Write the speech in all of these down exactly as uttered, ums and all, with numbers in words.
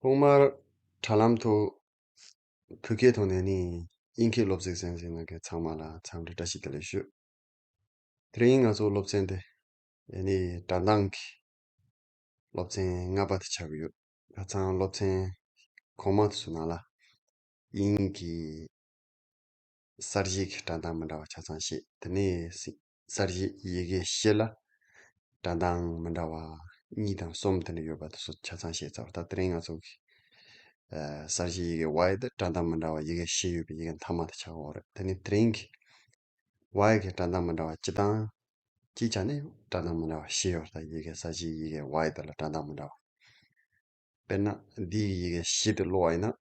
ཐོག་མར་དྲ་ལམ་ཐོག་བོད་སྐད་ཐོག་ནས་ནི་དབྱིན་སྐད་སློབ་ཚན་གསན་གཟིགས་གནང་མཁན་ཚང་མ་ལ་འཚམས་འདྲི་བཀྲ་ཤིས་བདེ་ལེགས་ཞུ། དེ་རིང་ང་ཚོ་སློབ་ཚན་འདི་ཨེ་ནི་སྒྲ་གདངས་ཀྱི་སློབ་ཚན་ལྔ་པ་དེ་ཆགས་ཀྱི་ཡོད། ཁ་སང་སློབ་ཚན་གོང་མ་དེ་ཚོ་ནང་ལ་དབྱིན་གྱི་གསར་བརྗེ་གི་སྒྲ་གདངས་མི་འདྲ་བ་ཆ་ཚང་བཤད། དེ་ནས་སི- གསར་བརྗེ་ཡི་གེ་བཞི་ལ་སྒྲ་གདངས་མི་འདྲ་བ་གཉིས་དང་གསུམ་དེ་འདྲ་ཡོད་པ་དེ་ཚོ་ཆ་ཚང་བཤད་ཚར་བ། ད་དེ་རིང་ང་ཚོ་གི་ཨ་གསར་བརྗེ་ཡི་གེ་ཝའི་དེ་སྒྲ་གདངས་མི་འདྲ་བ་ཡི་གེ་བཞི་ཡོད་པའི་ཡི་གེ་མཐའ་མ་དེ་ཆགས་ཡོད་རེད། དེ་ནས་དེ་རིང་གི་ཝའི་གི་སྒྲ་གདངས་མི་འདྲ་བ་སྤྱི་དང་སྤྱིའི་ཆ་ནས་སྒྲ་གདངས་མི་འདྲ་བ་བཞི་ཡོད་རེད། ད་ཡི་གེ་གསར་བརྗེ་ཡི་གེ་ཝའི་དེ་ལ་སྒྲ་གདངས་མི་འདྲ་བ། དཔེར་ན་འདིའི་ཡི་གེ་བཞི་དེ་ཀློག་པ་ཡིན་ན།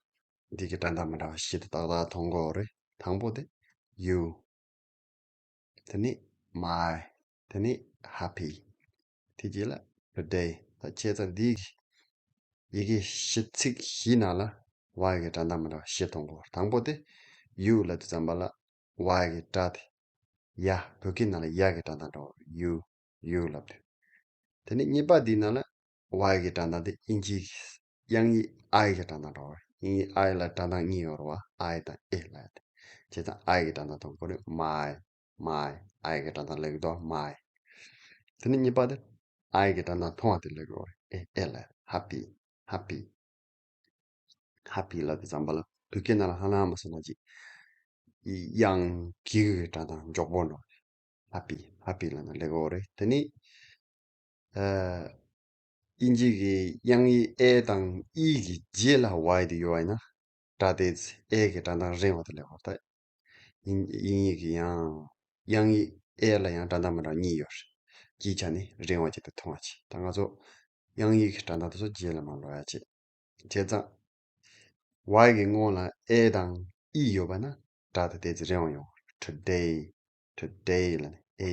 འདི་གི་སྒྲ་གདངས་མི་འདྲ་བ་བཞི་དེ་ཏག་ཏག་མཐོང་གི་ཡོད་རེད། དང་པོ་དེ་you། དེ་ནས་my། དེ་ནས་happy། དེ་རྗེས་ལ་today། ད་བྱས་ཙང་འདི་གི་ཡི་གེ་བཞི་ཚིག་བཞིའི་ནང་ལ་ཝའི་གི་སྒྲ་གདངས་མི་འདྲ་བ་བཞི་མཐོང་གི་ཡོད་རེད། དང་པོ་དེ་you ལབ་དུས་ཙམ་པ་ལ་ཝའི་གི་སྒྲ་དེ་ཡ། བོད་སྐད་ནང་ལ་ཡ་གི་སྒྲ་གདངས་འདྲ་བོ། you you ལབ་དུས། དེ་ནས་གཉིས་པ་འདིའི་ནང་ལ་ཝའི་གི་སྒྲ་གདངས་དེ་དབྱིན་ཇིའི་དབྱངས་ཡིག་I གི་སྒྲ་གདངས་འདྲ་བོ་རེད། དབྱིན་ཡིག་I ལ་སྒྲ་གདངས་གཉིས་ཡོད་རེད་བ། I དང་A ལབ་ཡ་དེ། བྱས་ཙང་I གི་སྒྲ་གདངས་མཐོང་གི་ཡོད་རེད། my my I གི་སྒྲ་གདངས་སླེབས་ཀྱི་འདུག my། དེ་ནས་གཉིས་པ་དེ་I གི་སྒྲ་གདངས་མཐོང་བ་དེ་སླེབས་ཀྱི་ཡོད་རེད། A A ལབ་ཡ་དེ། happy happy happy ལབ་དུས་ཙམ་པ་ལ་བོད་སྐད་ནང་ལ་ཧ་ལམ་མ་སོང་ན་ཅིག་དབྱངས་གི་གི་སྒྲ་གདངས་མགྱོགས་པོ་འགྲོ། happy happy ལབ་ན་ལེགས་འོ་རེད། དེ་ནི་ཨ་དབྱིན་ཇི་གི་དབྱངས་ཡིག་A དང་E གི་རྗེས་ལ་Y དེ་ཡོད་པ་ཡིན་ན། སྒྲ་དེ་A གི་སྒྲ་གདངས་རིང་བ་དེ་ལེགས་འོ། ད་དབྱིན་དབྱིན་ཡིག་གི་ཡང་དབྱངས་ཡིག་A ལ་ཡང་སྒྲ་གདངས་མི་འདྲ་བ་གཉིས་ཡོད་རེད། སྤྱིའི་ཆ་ནས་རིང་བ་ཅིག་དང་ཐུང་བ་ཅིག་ད་ང་ཚོ་དབྱངས་ཡིག་གི་སྒྲ་གདངས་དེ་ཚོ་རྗེས་ལ་མར་ཀློག་ཡ་བྱེད། བྱས་ཙང་Y གི་སྔོན་ལ A དང་E ཡོད་པ་ན་སྒྲ་དེ་ཏོག་ཙམ་རིང་བ་ཡོང་། today today ལབ་ནས་A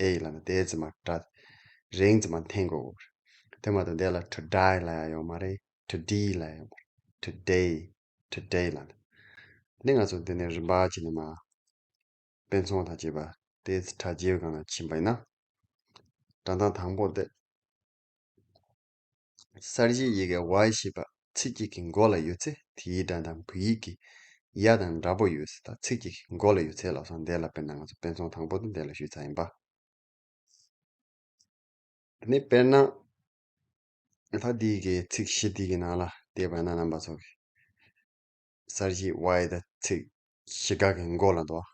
A ལབ་ནས་ཏོག་ཙམ་མར་སྒྲ་རིང་ཙམ་མར་འཐེན་དགོས། དེ་མ་གཏོགས་འདི་ལ་to die ལབ་ཡ་ཡོད་མ་རེད། to die ལབ་ཡ་ཡོད་མ་རེད། today today ལབ་ནས། དེ་ནས་ང་ཚོ་འདི་ནས་རིམ་པ་བྱས་ནས་མར་དཔེ་མཚོན་དང་བཅས་པ་ཏོག་ཙམ་ཕྲ་རྒྱས་སྒང་ལ་ཕྱིན་པ་ཡིན་ན། སྒྲ་གདངས་དང་པོ་དེ། གསར་བརྗེའི་ཡི་གེ་Y ཞེས་པ་ཚིག་གཅིག་གི་མགོ་ལ་ཡོད་ཚེ་དེའི་སྒྲ་གདངས་བོད་ཡིག་གི་ཡ་དང་འདྲ་པོ་ཡོད་ཟེར། ད་ཚིག་གཅིག་གི་མགོ་ལ་ཡོད་ཚེ་ལབ་སོང་། འདི་ལ་དཔེར་ན་ང་ཚོ་དཔེ་མཚོན་དང་པོ་དེ་འདི་ལ་ཞུས་ཚར་ཡིན་པ། དེ་ནས་དཔེར་ན། ད་འདི་གི་ཚིག་བཞི་འདི་གི་ནང་ལ་བལྟས་པ་ན་རྣམ་པ་ཚོ་གི་གསར་བརྗེའི་Y དེ་ཚིག་བཞི་ག་གི་མགོ་ལ་འདུག་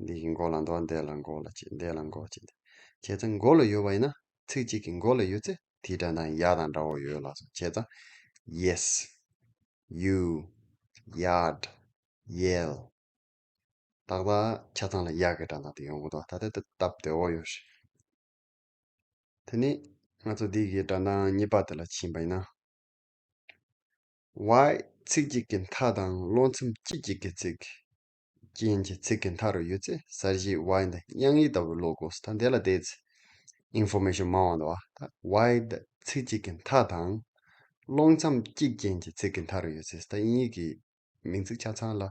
འདི་གི་མགོ་ལ་འདུག་འདི་ལ་མགོ་ལ་བྱེད། འདི་ལ་མགོ་བྱེད། བྱས་ཙང་མགོ་ལ་ཡོད་པ་ཡིན་ན། ཚིག་གཅིག་གི་མགོ་ལ་ཡོད་ཚེ་དེའི་སྒྲ་གདངས་ཡ་དང་འདྲ་བོ་ཡོད་ལབ་སོང་། བྱས་ཙང་yes you yard yell ཏག་ཏག་ཆ་ཚང་ལ་ཡ་གི་སྒྲ་གདངས་དེ་ཡོང་གི་འདུག་ད་ལྟ་དེ་སྟབས་བདེ་བོ་ཡོད་རེད། དེ་ནས་ང་ཚོ་འདི་གི་སྒྲ་གདངས་གཉིས་པ་དེ་ལ་ཕྱིན་པ་ཡིན་ན། Y ཚིག་གཅིག་གི་མཐའ་དང་ཀློག་མཚམས་དཔྱིད་ཀྱི་གི་ཚིག་ཅན་གྱི་ཚིག་གི་མཐའ་རུ་ཡོད་ཚེ་གསར་བརྗེའི་Y འདི་དབྱངས་ཡིག་ལྟ་བུ་ཀློག་དགོས། ད་འདི་ལ་ཏོག་ཙམ་ཨིན་ཕོར་མེ་ཤོན་མང་བ་འདུག་ད་Y འདི་ཚིག་གཅིག་གི་མཐའ་དང་ཀློག་མཚམས་དཔྱིད་ཅན་གྱི་ཚིག་གི་མཐའ་རུ་ཡོད་ཚེ། ད་དབྱིན་ཡིག་གི་མིང་ཚིག་ཆ་ཚང་ལ་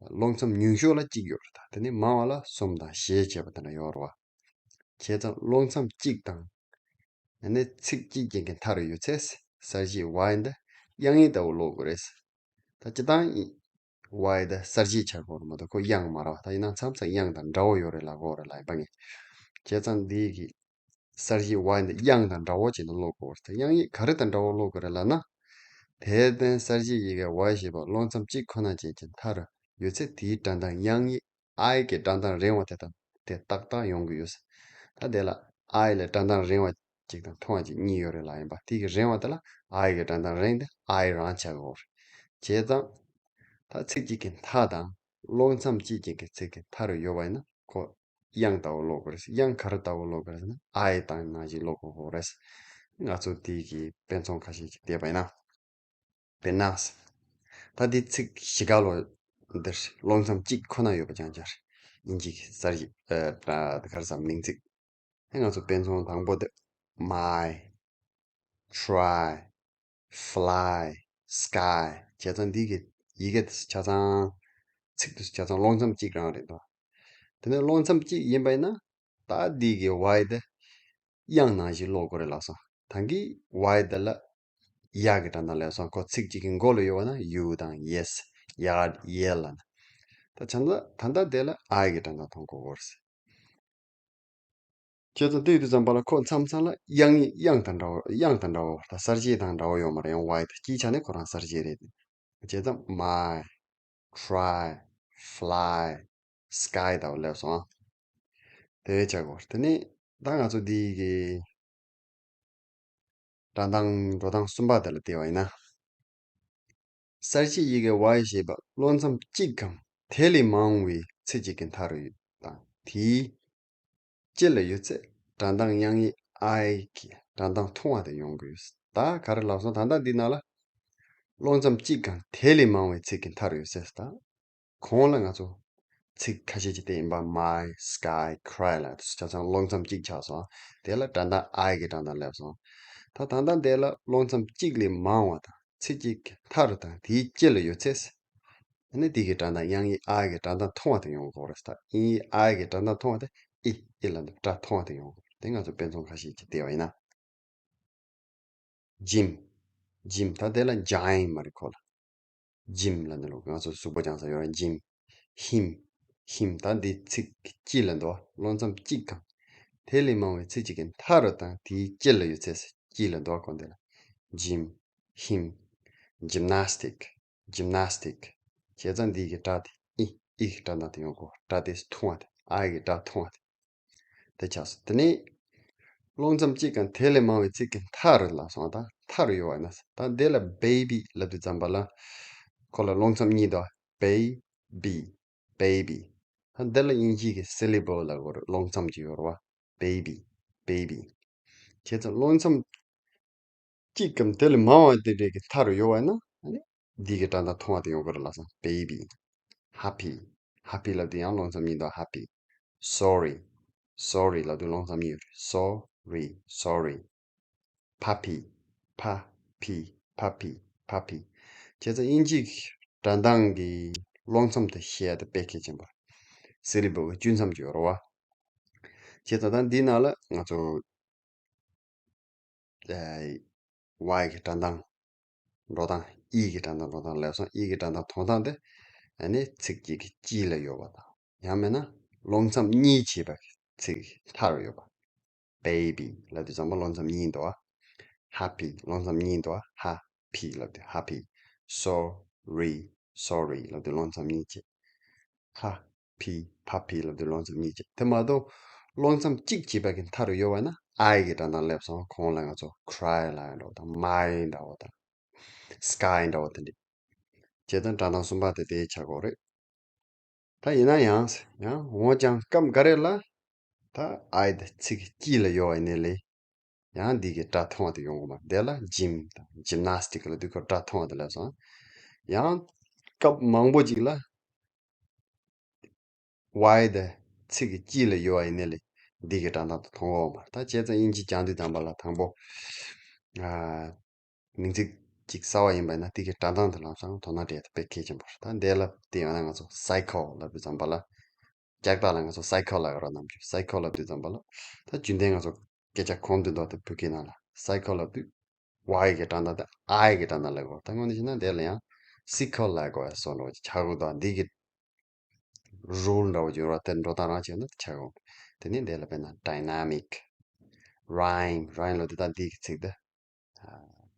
ཀློག་མཚམས་ཉུང་ཤོས་ལ་གཅིག་ཡོད་རེད། ད་དེ་ནས་མང་བ་ལ་གསུམ་དང་བཞི་བྱས་པ་དེ་འདྲ་ཡོད་རེད་བ། བྱས་ཙང་ཀློག་མཚམས་གཅིག་དང་། ཡང་ན་ཚིག་གཅིག་ཅན་གྱི་མཐའ་རུ་ཡོད་ཚེ་གསར་བརྗེའི་Y འདི་དབྱངས་ཡིག་ལྟ་བུ་ཀློག་དགོས་རེད། ད་སྤྱིར་བཏང་Y འདི་གསར་བརྗེ་ཆགས་ཀྱི་ཡོད་རེད་མ་གཏོགས་ཁོ་དབྱངས་མ་རེད་བ། ད་ཡིན་ན་མཚམས་མཚམས་དབྱངས་དང་འདྲ་བོ་ཡོད་རེད་ལབ་ཀྱི་ཡོད་རེད་ལབ་ཡིན་པ་ངས། བྱས་ཙང་འདི་གི་གསར་བརྗེའི་Y འདི་དབྱངས་དང་འདྲ་བོ་བྱས་ནས་ཀློག་དགོས་རེད། ད་དབྱངས་ཡིག་ག་རེ་དང་འདྲ་བོ་ཀློག་དགོས་རེད་ལབ་ན། དེར་བརྟེན་གསར་བརྗེའི་ཡི་གེ་Y ཞེས་པ་ཀློག་མཚམས་གཅིག་ཁོ་ན་ཅན་གྱི་མཐའ་རུ་ཡོད་ཚེ་དེའི་སྒྲ་གདངས་དབྱངས་ཡིག I གི་སྒྲ་གདངས་རིང་བ་དེ་དང་དེ་ཏག་ཏག་ཡོང་གི་ཡོད་ཟེར། ད་དེ་ལ་I ལ་སྒྲ་གདངས་རིང་བ་གཅིག་དང་ཐུང་བ་གཅིག་གཉིས་ཡོད་རེད་ལབ་ཡིན་པ། དེ་གི་རིང་བ་དེ་ལ་I གི་སྒྲ་གདངས་རིང་དེ་I རང་ཆགས་ཀྱི་ཡོད་རེད། བྱས་ཙང་ད་ཚིག་གཅིག་གི་མཐའ་དང་ཀློག་མཚམས་གཅིག་ཅན་གྱི་ཚིག་གི་མཐའ་རུ་ཡོད་པ་ཡིན་ན་ཁོ་དབྱངས་ལྟ་བུ་ཀློག་དགོས་རེད། དབྱངས་ག་རེ་ལྟ་བུ་ཀློག་དགོས་རེད་ཟེར་ན་I དང་ནང་བཞིན་ཀློག་དགོས་རེད། ང་ཚོ་དེ་གི་དཔེ་མཚོན་ཁ་ཤས་ཅིག་བལྟས་པ་ཡིན་ན། དཔེར་ན། ད་འདི་ཚིག་བཞི་ག་ལོ་འདིར་ཀློག་མཚམས་གཅིག་ཁོ་ན་ཡོད་པ་རྐྱང་རྐྱང་རེད། དབྱིན་ཇི་གི་གསར་བརྗེ་ཨ་ག་རེ་ཟེར་མིང་ཚིག་ཨེ་ང་ཚོ་དཔེ་མཚོན་དང་པོ་དེ། my try fly sky བྱས་ཙང་འདི་གི་ཡི་གེ་དེ་ཆ་ཚང་། ཚིག་དེ་ཆ་ཚང་ཀློག་མཚམས་གཅིག་རང་རེད་དོ། དེ་ནས་ཀློག་མཚམས་གཅིག་ཡིན་པ་ཡིན་ན། ད་འདི་གི་Y དེ་དབྱངས་ནང་བཞིན་ཀློག་དགོས་རེད་ལབ་སོང་། ད་གི་Y དེ་ལ་ ཡ་གི་སྒྲ་གདངས་སླེབས་སོང་། ཁོ་ཚིག་གཅིག་གི་མགོ་ལ་ཡོད་པ་ན་ཡུ་དང་ཡེས། ཡར་ཡེ་ལ་ན། ད་ཆ་ད་ད་ལྟ་དེ་ལ་ཨའི་གི་སྒྲ་གདངས་མཐོང་གོ་གོ་རེད། བྱས་ཙང་དེ་ཡོད་དུས་ཙམ་པ་ལ་ཁོ་མཚམས་མཚམས་ལ་དབྱངས་དབྱངས་དང་འདྲ་བོ་དབྱངས་དང་འདྲ་བོ་ད་གསལ་བྱེད་དང་འདྲ་བོ་ཡོད་མ་རེད། ཡང་ཝའི་དང་སྐྱིད་ཆ་ནས་ཁོ་རང་གསལ་བྱེད་རེད། བྱས་ཙང་མའི། ཁྲའི། ཕླའི། སྐའི་ལྟ་བུ་སླེབས་སོང་། དེ་བས་བྱ་དགོས། དེ་ནས་ད་ང་ཚོ་འདི་གི་སྒྲ་གདངས་འགྲོ་སྟངས་གསུམ་པ་དེ་ལ་བལྟས་པ་ཡིན་ན། གསལ་བྱེད་ཡི་གེ་ཝའི་ཞེས་པ་བློ་མཚམས་གཅིག་གམ་དེ་ལས་མང་བའི་ཚིག་གཅིག་གི་མཐའ་རུ་དང་དེའི་དཀྱིལ་ལ་ཡོད་ཚད་སྒྲ་གདངས་དབྱངས་ཡིག་ཨའི་གི་སྒྲ་གདངས་མཐོ་བ་དེ་ཡོང་གི་ཡོད། ད་ག་རེ་ལབ་སོང་། ད་ལྟ་འདི་ནང་ལ་བློ་མཚམས་གཅིག་གམ་དེ་ལས་མང་བའི་ཚིག་གི་མཐའ་རུ་ཡོད་ཚད་ད། གོང་ལ་ང་ཚོ་ཚིག་ཁ་ཤས་ཅིག་དེ་ཡིན་པ། མའི། སྐའི། ཁྲའི་ལ་དུ་ཆ་ཚང་བློ་མཚམས་གཅིག་ཆགས་སོང་། དེ་ལ་སྒྲ་གདངས་ཨའི་གི་སྒྲ་གདངས་སླེབས་སོང་། ད་ད་ལྟ་འདི་ལ་བློ་མཚམས་གཅིག་ལས་མང་བ་དང་ཚིག་གཅིག་གི་མཐའ་རུ་དང་དེའི་དཀྱིལ་ལ་ཡོད་ཚེ། ཨ་ནི་དེ་གི་སྒྲ་གདངས་དབྱངས་ཡིག་ཨའི་གི་སྒྲ་གདངས་མཐོ་བ་དེ་ཡོང་གི་རེད། ད་དབྱངས་ཡིག་ཨའི་གི་སྒྲ་གདངས་མཐོ་བ་དེ་ཨི་ཨི་ལ་འདི་སྒྲ་མཐོ་བ་དེ་ཡོང་གི་རེད། དེ་ང་ཚོ་དཔེ་མཚོན་ཁ་ཤས་ཅིག་བལྟས་པ་ཡིན་ན། ཇིམ། ཇིམ། ད་དེ་ལ་ཇའིམ་མ་རེད་ཁོ་ལ། ཇིམ་ལ་འདི་ལོ་ང་ཚོ་གཟུགས་པོ་སྦྱང་ས་ཡོད་རེད། ཇིམ། ཧིམ། ཧིམ། ད་འདི་ཚིག་གི་དཀྱིལ་ལ་འདུག་བ། བློ་མཚམས་གཅིག་གམ་དེ་ལས་མང་བའི་ཚིག་གཅིག་གི་མཐའ་རུ་དང་དེའི་དཀྱིལ་ལ་ཡོད་ཚད་དཀྱིལ་ལ་འདུག་བ། ཁོ་འདི་ལ་ཇིམ། ཧིམ། ཇིམ་ནཱས་ཊིག། ཇིམ་ནཱས་ཊིག། བྱས་ཙང་འདི་གི་སྒྲ་དེ་ཨི་ཨི་གི་སྒྲ་གདངས་དེ་ཡོང་གོ། སྒྲ་དེ་མཐོ་བ་དེ་ཨའི་གི་སྒྲ་མཐོ་བ་དེ། དེ་ཆགས་སོང་། དེ་ནས་བློ་མཚམས་གཅིག་གམ་དེ་ལས་མང་བའི་ཚིག་གི་མཐའ་རུ་ལ་སོང་། ད་མཐའ་རུ་ཡོད་པ་ཡིན་ན། ད་འདི་ལ་བེ་བི་ལབ་དུས་ཙམ་པ་ལ་ཁོ་ལ་བློ་མཚམས་གཉིས་འདུག་བེ་བི། བེ་བི། ད་འདི་ལ་དབྱིན་ཇི་གི་སི་ལི་བལ་ལབ་དགོས་རེད། བློ་མཚམས་ཀྱི་ཡོད་རེད་བ། བེ་བི། བེ་བི། བྱས་ཙང་བློ་མཚམས་གཅིག་གམ་དེ་ལས་མང་བ་དེ་འདྲའི་གི་མཐའ་རུ་ཡོད་པ་ཡིན་ན། ཨ་ནི་འདི་གི་སྒྲ་གདངས་མཐོ་བ་དེ་ཡོང་གི་རེད་ལབ་སོང་། བེ་བི། ཧ་པི། ཧ་པི་ལབ་དུས་ཡང་བློ་མཚམས་གཉིས་འདུག་ཧ་པི། སོ་རི། སོ་རི་ལབ་དུས་བློ་མཚམས་གཉིས་ཡོད་རེད། སོ་རི། སོ་རི། ཕ་ཕི། ཕ་ཕི། ཕ་ཕི། ཕ་ཕི། བྱས་ཙང་དབྱིན་ཇིའི་སྒྲ་གདངས་ཀྱི་བློ་མཚམས་དེ་ཤེས་ཡ་དེ་དཔེ་གལ་ཆེན་པོ་རེད། སི་ལི་བལ་གྱི་དཀྱིལ་མཚམས་ཀྱི་ཡོད་རེད་བ། བྱས་ཙང་ད་འདིའི་ནང་ལ་ང་ཚོ་ཨ་ཝའི་གི་སྒྲ་གདངས་འགྲོ་སྟངས། ཨི་གི་སྒྲ་གདངས་འགྲོ་སྟངས་ལབ་སོང་། ཨི་གི་སྒྲ་གདངས་མཐོང་སྟངས་དེ་ཨ་ནི་ཚིག་གཅིག་གི་དཀྱིལ་ལ་ཡོད་པ་དང་། ཡང་མིན་ན་བློ་མཚམས་གཉིས་བྱས་པ་གི་ཚིག་མཐའ་རུ་ཡོད་པ། བེ་བི་ལབ་དུས་ཙམ་པ་བློ་མཚམས་གཉིས་འདུག་བ། ཧ་པི་བློ་མཚམས་གཉིས་འདུག་བ། ཧ་པི་ལབ་དུས་ཧ་པི། སོ་རི། སོ་རི་ལབ་དུས་བློ་མཚམས་གཉིས་བྱས། ཧ་ཕི། ཕ་ཕི་ལབ་དུས་བློ་མཚམས་གཉིས་བྱས། དེ་མ་གཏོགས་བློ་མཚམས་གཅིག་བྱས་པ་གི་མཐའ་རུ་ཡོད་པ་ན་ཨའི་གི་སྒྲ་གདངས་སླེབས་སོང་། གོང་ལ་ང་ཚོ་ཁྲའི་ལབ་ཡ་འདྲ་བོ་དང་མའི་འདྲ་བོ་དང་སྐའི་འདྲ་བོ་དེ་འདྲ། བྱས་ཙང་སྒྲ་གདངས་གསུམ་པ་དེ་དེ་ཆགས་ཀྱི་ཡོད་རེད། ད་ཡིན་ན་ཡང་། ཡང་འོན་ཀྱང་སྐབས་འགའ་རེ་ལ་ད་ཨའི་དེ་ཚིག་གི་དཀྱིལ་ལ་ཡོད་པ་ཡིན་ནའི་ལས། ཡང་འདི་གི་སྒྲ་མཐོ་བ་དེ་ཡོང་གི་མ་རེད། དེ་ལ་ཇིམ་དང་ཇིམ་ནཱས་ཊིག་ལབ་དུས་ཁོ་སྒྲ་མཐོ་བ་དེ་སླེབས་སོང་། ཡང་སྐབས་མང་པོ་ཅིག་ལ་ཝའི་དེ་ཚིག་གི་དཀྱིལ་ལ་ཡོད་པ་ཡིན་ནའི་ལས་འདི་གི་སྒྲ་གདངས་དེ་མཐོང་གི་ཡོད་མ་རེད། ད་བྱས་ཙང་དབྱིན་ཇི་སྦྱང་དུས་ཙམ་པ་ལ་དང་པོ་ཨ། མིང་ཚིག་ཅིག་གསར་པ་ཡིན་པ་ཡིན་ན་དེ་གི་སྒྲ་གདངས་དེ་ལམ་སང་དོ་སྣང་སྤྲད་ཡ་དེ་དཔེ་གལ་ཆེན་པོ་རེད། ད་འདི་ལ་བལྟས་ཡོང་ན་ང་ཚོ་སའི་ཁལ་ལབ་དུས་ཙམ་པ་ལ། ལྕགས་ཐག་ལ་ང་ཚོ་སའི་ཁལ་ལབ་ཀྱི་རེད། ནམ་རྒྱུན་སའི་ཁལ་ལབ་དུས་ཙམ་པ་ལ། ད་རྒྱུན་ལྡན་ང་ཚོ་སྐད་ཆ་གོམས་དུ་འདུག་སྟེ་བོད་སྐད་ནང་ལ་སའི་ཁལ་ལབ་དུས་ཝའི་གི་སྒྲ་གདངས་དེ་ཨའི་གི་སྒྲ་གདངས་སླེབས་ཀྱི་ཡོད་རེད། ད་དངོས་གནས་བྱས་ན་འདི་ལ་ཡང་སི་ཁལ་ལབ་དགོས་ཡ་བཟོ་འདྲ་བོ་ཅིག་ཆགས་ཀྱི་འདུག་འདི་གི་རུལ་འདྲ་བོ་ཅིག་ཡོད་རེད། དེ་འགྲོ་སྟངས་རང་བྱས་ན་ཆགས་ཀྱི་ཡོད། དེ་ནས་འདི་ལ་དཔེར་ན་ཌའི་ནེ་མིག། རའིམ། རའིམ་ལབ་དུས་ད་འདི་གི་ཚིག་དེ་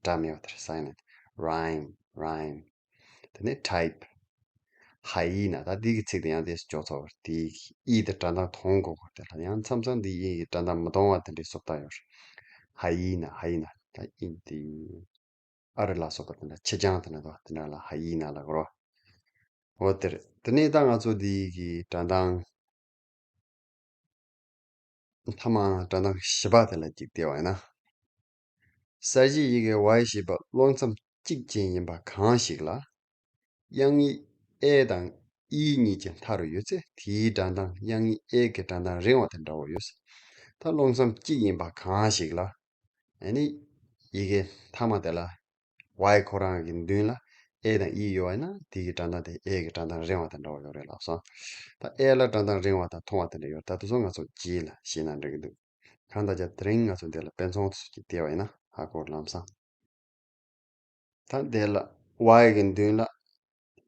སྒྲ་མེད་པ་དེར་སའི་ལེན་ཊི། རའིམ། རའིམ། དེ་ནས་ཊའིབ། ཧ་ཡི་ན། ད་འདི་གི་ཚིག་དེ་ཡང་དེ་སྐྱོ་ཚོར་དེའི་ཨི་དེ་སྒྲ་གདངས་མཐོང་གོ་གོ། དེ་ལ་ཡང་མཚམས་མཚམས་འདི་ཨི་གི་སྒྲ་གདངས་མི་མཐོང་བ་དེ་འདྲའི་བཟོ་ལྟ་ཡོད་རེད། ཧ་ཡི་ན། ཧ་ཡི་ན། ད་ཨི་དེ་ཨ་རི་ལ་སོགས་པ་དེ་འདྲ་ཆེ་རྐྱང་དེ་འདྲ་དང་དེ་འདྲ་ལ་ཧ་ཡི་ན་ལབ་དགོས་རེད། འོ་དེ་རེད། དེ་ནས་ད་ང་ཚོ་འདི་གི་སྒྲ་གདངས། མཐའ་མ་སྒྲ་གདངས་བཞི་པ་དེ་ལ་ཅིག་བལྟས་པ་ཡིན་ན། གསལ་བྱེད་ཡི་གེ་ཝའི་ཞེས་པ་བློ་མཚམས་གཅིག་ཅན་ཡིན་པ་གང་ཞིག་ལ། དབྱངས་ཡིག་ཨེ་དང་ཨི་གཉིས་ཀྱི་མཐའ་རུ་ཡོད་ཚེ་དེའི་སྒྲ་གདངས་དབྱངས་ཡིག་ཨེ་གི་སྒྲ་གདངས་རིང་བ་དང་འདྲ་བོ་ཡོད། ད་བློ་མཚམས་གཅིག་ཡིན་པ་གང་ཞིག་ལ། ཨ་ནི་ཡི་གེ་མཐའ་མ་དེ་ལ་ཝའི་ཁོ་རང་གི་མདུན་ལ་ཨེ་དང་ཨི་ཡོད་པ་ཡིན་ན་དེ་གི་སྒྲ་གདངས་དེ་ཨེ་གི་སྒྲ་གདངས་རིང་བ་དང་འདྲ་བོ་ཡོད་རེད་ལབ་སོང་། ད་ཨེ་ལ་སྒྲ་གདངས་རིང་བ་དང་ཐུང་བ་དེ་འདྲ་ཡོད་རེད། ད་དེ་ཚོ་ང་ཚོ་རྗེས་ལ་ཤེས་ན་འགྲིག་གི་འདུག་གང་ལྟར་ཀྱང་དེ་རིང་ང་ཚོ་འདི་ལ་དཔེ་མཚོན་དེ་ཚོ་ཅིག་བལྟས་པ་ཡིན་ན་ཧ་གོ་ལམ་སང་། ད་དེ་ལ་ཝའི་གི་མདུན་ལ་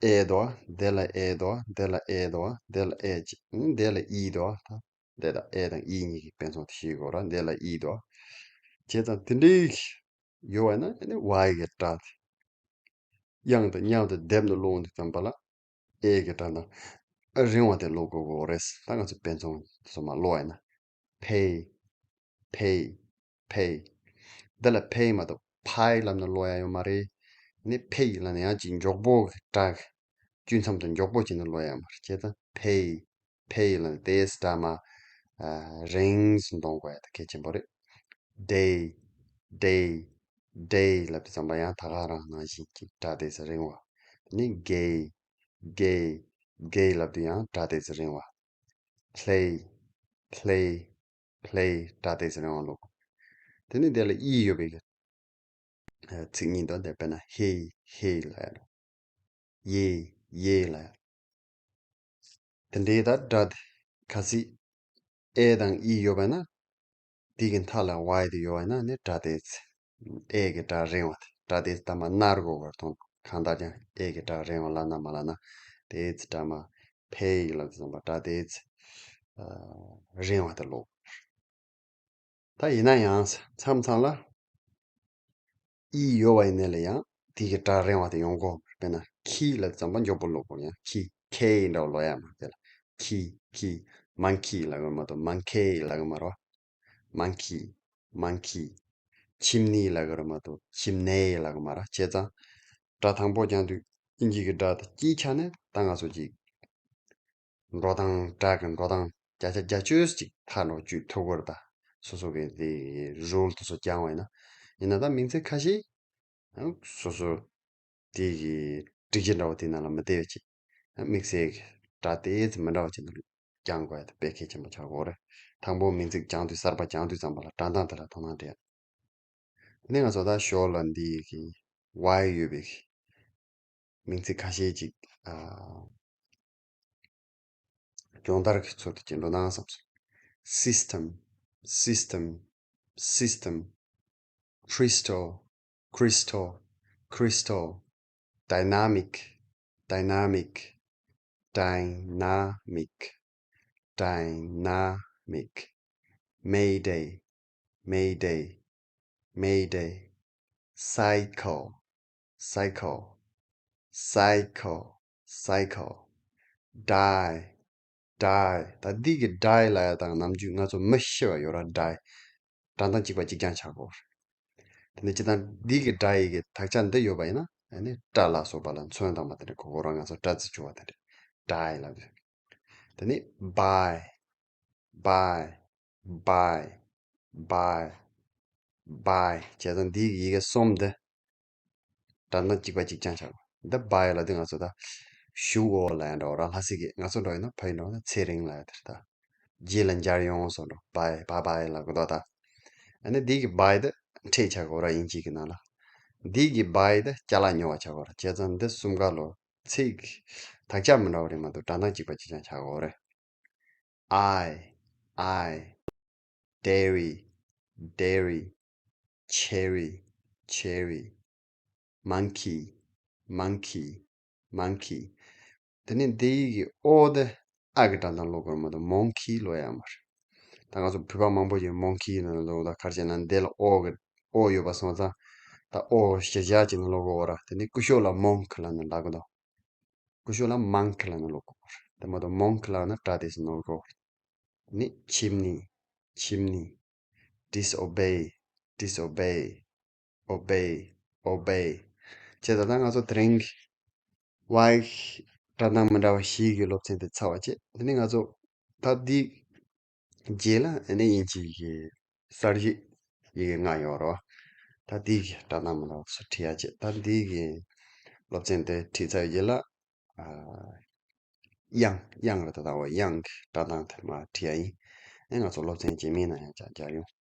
ཨེ་འདུག་བ། དེ་ལ་ཨེ་འདུག་བ། དེ་ལ་ཨེ་འདུག་བ། དེ་ལ་ཨེ་ཅིག་ཨུ། དེ་ལ་ཨི་འདུག་བ། ད་དེ་དང་ཨེ་དང་ཨི་གཉིས་ཀྱི་དཔེ་མཚོན་དེ་ཤེས་དགོས་ར། དེ་ལ་ཨི་འདུག་བ། བྱས་ཙང་དེ་འདྲའི་ཡོད་པ་ན་ཨ་ནི་ཝའི་གི་སྒྲ་དེ་དབྱངས་དང་མཉམ་དུ་སྡེབ་ནས་ཀློག་འོང་དུས་ཙམ་པ་ལ་ཨེ་གི་སྒྲ་དང་ཨ་རིང་བ་དེ་ཀློག་དགོས་དགོས་རེད། ད་ང་ཚོ་དཔེ་མཚོན་དེ་ཚོ་མར་ཀློག་ཡ་ན། ཕེ། ཕེ། ཕེ། འདི་ལ་ཕེ་མ་གཏོགས་ཕའི་ལབ་ནས་ཀློག་ཡ་ཡོད་མ་རེད། ནི་ཕེ་ལབ་ནས་ཡང་ཅིག་མགྱོགས་པོ་གི་སྒྲ་གི་དཀྱུས་མཚམས་དང་མགྱོགས་པོ་བྱས་ནས་ཀློག་ཡ་ཡོད་མ་རེད། བྱས་ཙང་ཕེ། ཕེ་ལབ་ནས་དེའི་སྒྲ་མར་ཨ་རིང་ཙམ་གཏོང་དགོས་ཡ་དེ་གལ་ཆེན་པོ་རེད། ཌེ། ཌེ། ཌེ་ལབ་དུས་ཙམ་པ་ཡང་ད་ག་རང་ནང་བཞིན་གྱི་སྒྲ་དེ་ཚོ་རིང་བ། དེ་ནས་གེ། གེ། གེ་ལབ་དུས་ཡང་སྒྲ་དེ་ཚོ་རིང་བ། ཕེ། ཕེ། ཕེ། སྒྲ་དེ་ཚོ་རིང་བ་ཀློག་དགོས། དེ་ནས་དེ་ལ་ཨི་ཡོད་པའི་ཨ་ཚིག་གཉིས་འདུག་དེ་དཔེར་ན་ཧེ། ཧེ་ལབ་ཡ་རེད། ཡེ། ཡེ་ལབ་ཡ་རེད། དེ་འདྲའི་ད་སྒྲ་དེ་གལ་སྲིད་ཨེ་དང་ཨི་ཡོད་པ་ན་དེ་གི་མཐའ་ལ་ཝའི་དེ་ཡོད་པ་ན་ནི་སྒྲ་དེ་ཚོ་ཨེ་གི་སྒྲ་རིང་བ་དེ། སྒྲ་དེ་ཚོ་ད་མར་ན་རུ་གོ་བར་མཐོང་། གང་ལྟར་ཀྱང་ཨེ་གི་སྒྲ་རིང་བ་ལབ་ན་མ་ལབ་ན་དེ་ཚོ་སྒྲ་མར་ཕེ་ཡི་ལབ་དུས་ཙམ་པ་སྒྲ་དེ་ཚོ་ཨ་རིང་བ་དེ་ཀློག་ད་ཡིན་ན་ཡང་མཚམས་མཚམས་ལ་ཨི་ཡོད་པ་ཡིན་ནའི་ལ་ཡང་དེ་གི་སྒྲ་རིང་བ་དེ་ཡོང་གོ། དཔེར་ན་ཁི་ལབ་ཙམ་པ་མགྱོགས་པོ་ཀློག་དགོས། ཡང་ཁི། ཁེ་འདྲ་བོ་ཀློག་ཡ་མ་རེད། དེ་ལ་ཁི། ཁི། མང་ཁི་ལབ་གི་མ་གཏོགས་མང་ཁེ་ལབ་གི་མ་རེད་བ། མང་ཁི། མང་ཁི། ཁྱིམ་ནི་ལབ་གི་རེད་མ་གཏོགས་ཁྱིམ་ནེ་ལབ་གི་མ་རེད། བྱས་ཙང་སྒྲ་དང་པོ་རྐྱང་དུས་དབྱིན་ཇི་གི་སྒྲ་དང་སྤྱིའི་ཆ་ནས་ད་ང་ཚོ་ཅིག་འགྲོ་སྟངས། སྒྲ་གི་འགྲོ་སྟངས་བརྒྱ་ཆ་བརྒྱད་ཅུ་ཅིག་མཐའ་འགྲོ་བཅུག་ཐུབ་ཀྱི་རེད། ད་སོ་སོ་གི་དེ་རུལ་དེ་ཚོ་སྦྱངས་པ་ཡིན་ན། ཡིན་ན་ད་མིང་ཚིག་ཁ་ཤས་ཨང་སོ་སོ་དེ་གི་སྒྲིག་གཞི་འདྲ་བོ་དེ་ནང་ལ་མི་བསྡད་པ་ཅིག་དམིགས་བསལ་གྱི་སྒྲ་དེ་ཚོ་མི་འདྲ་བ་ཅིག་ནང་སྦྱང་དགོས་ཡ་དེ་དཔེ་གལ་ཆེན་པོ་ཆགས་ཀྱི་ཡོད་རེད། དང་པོ་མིང་ཚིག་སྦྱང་དུས་གསར་པ་སྦྱང་དུས་ཙམ་པ་ལ་སྒྲ་གདངས་དེ་ལ་དོ་སྣང་སྤྲད། དེ་ནས་ང་ཚོ་ད་ཞོར་ལ་འདི་གི་ཝའི་ཡོད་པའི་མིང་ཚིག་ཁ་ཤས་ཅིག་ཨ་སྦྱོང་བརྡར་གྱི་ཚུལ་དུ་ཅིག་འགྲོ་ན་བསམ་སོང་། System, system, system. Crystal, crystal, crystal. Dynamic, dynamic, dynamic, dynamic. Mayday, mayday, mayday. Cycle, cycle, cycle, cycle. Die, die. ད་འདི་གི་die ལབ་ཡ་དང་ནམ་རྒྱུན་ང་ཚོ་མི་ཤི་བ་ཡོད་ར། Die. སྒྲ་གདངས་གཅིག་པ་གཅིག་རྐྱང་ཆགས་ཀྱི་ཡོད་རེད། དེ་ནས་སྤྱིར་བཏང་འདི་གི་སྒྲ་ཡི་གི་དག་ཆ་འདི་ཡོད་པ་ཡིན་ན་ཨ་ནི་སྐྲ་ལ་སོགས་པ་ལ་མཚོན་བཏང་བ་དེ་འདྲ་གོ་གོ་ར། ང་ཚོ་སྐྲ་རྩི་བྱུག་པ་དེ་འདྲ། Die ལབ་ཡོད། དེ་ནས་bye, bye, bye, bye, bye. བྱས་ཙང་འདི་གི་ཡི་གེ་གསུམ་འདི་སྒྲ་གདངས་གཅིག་པ་གཅིག་རྐྱང་ཆགས། འདི་བྷའི་ལབ་དུས་ང་ཚོ་ད་ཞུ་འོ་ལབ་ཡ་འདྲ་བོ་ར། ལྷ་སའི་གི་ང་ཚོ་འདྲ་ཡིན་ན་བལ་ཡུལ་འདྲ་བོ་ན་ཚེ་རིང་ལབ་ཡ་དེ་རེད་ད། རྗེས་ལ་མཇལ་ཡོང་སོགས་འདྲ་བོ་བྷའི་བྷའི་བྷའི་ལབ་གི་འདུག་ད། ཨ་ནི་འདི་གི་བྷའི་འདི་ཕྲད་ཆགས་གོ་ར། དབྱིན་ཇི་གི་ནང་ལ། འདི་གི་བྷའི་འདི་ཅ་ལག་ཉོ་བ་ཆགས་གོ་ར། བྱས་ཙང་འདི་གསུམ་ཀ་ལོ་ཚིག་དག་ཆ་མི་འདྲ་བ་རེད་མ་གཏོགས་སྒྲ་གདངས་གཅིག་པ་གཅིག་རྐྱང་ཆགས་གོ་རེད། I, I, dairy, dairy, cherry, cherry, monkey, monkey, monkey. དེ་ནས་འདི་ཡི་གི་ཨོ་དེ་ཨ་གི་སྒྲ་གདངས་ཀློག་དགོས་མ་གཏོགས་མོང་ཁི་ཀློག་ཡ་མ་རེད། ད་ང་ཚོ་བོད་པ་མང་པོ་ཞིག་མོང་ཁི་ནང་ལ་ཀློག་ད་ག་རེ་བྱས་ན་འདི་ལ་ཨོ་གི་ཨོ་ཡོད་པ་སོང་ཙང་ད་ཨོ་གཞིར་བཞག་བྱས་ནས་ཀློག་གི་ཡོད་ར། དེ་ནས་སྐུ་ཞབས་ལ་མོང་ཁི་ལབ་ནས་ལབ་གི་འདུག་སྐུ་ཞབས་ལ་མང་ཁི་ལབ་ནས་ཀློག་གོ་རེད། དེ་མ་གཏོགས་མོང་ཁི་ལབ་ན་སྒྲ་དེ་ཚོ་ནོར་གོ་རེད། ནི་ཆིམ་ནི། ཆིམ་ནི། Disobey, disobey, obey, obey. བྱས་ཙང་ད་ང་ཚོ་དེ་རིང་གི་ཝའི་སྒྲ་གདངས་མི་འདྲ་བ་བཞི་གི་སློབ་ཚན་དེ་ཚར་བ་བྱས། དེ་ནས་ང་ཚོ་ད་འདི་རྗེས་ལ་ཨ་ནི་དབྱིན་ཇི་གི་གསར་བརྗེ་ཡི་གེ་ལྔ་ཡོད་རེད་བ། ད་འདི་གི་སྒྲ་གདངས་མི་འདྲ་བ་ཚོ་བྲིས་ཡ་བྱས། ད་འདི་གི་སློབ་ཚན་དེ་བྲིས་ཚར་རྗེས་ལ་ཨ་དབྱངས། དབྱངས་རེད་ད། ད་འོ་དབྱངས་ཀྱི་སྒྲ་གདངས་དེ་མར་བྲིས་ཡ་ཡིན། ཨེ་ང་ཚོ་སློབ་ཚན་རྗེས་མའི་ནང་ཡང་ཅིག་མཇལ་ཡོང་།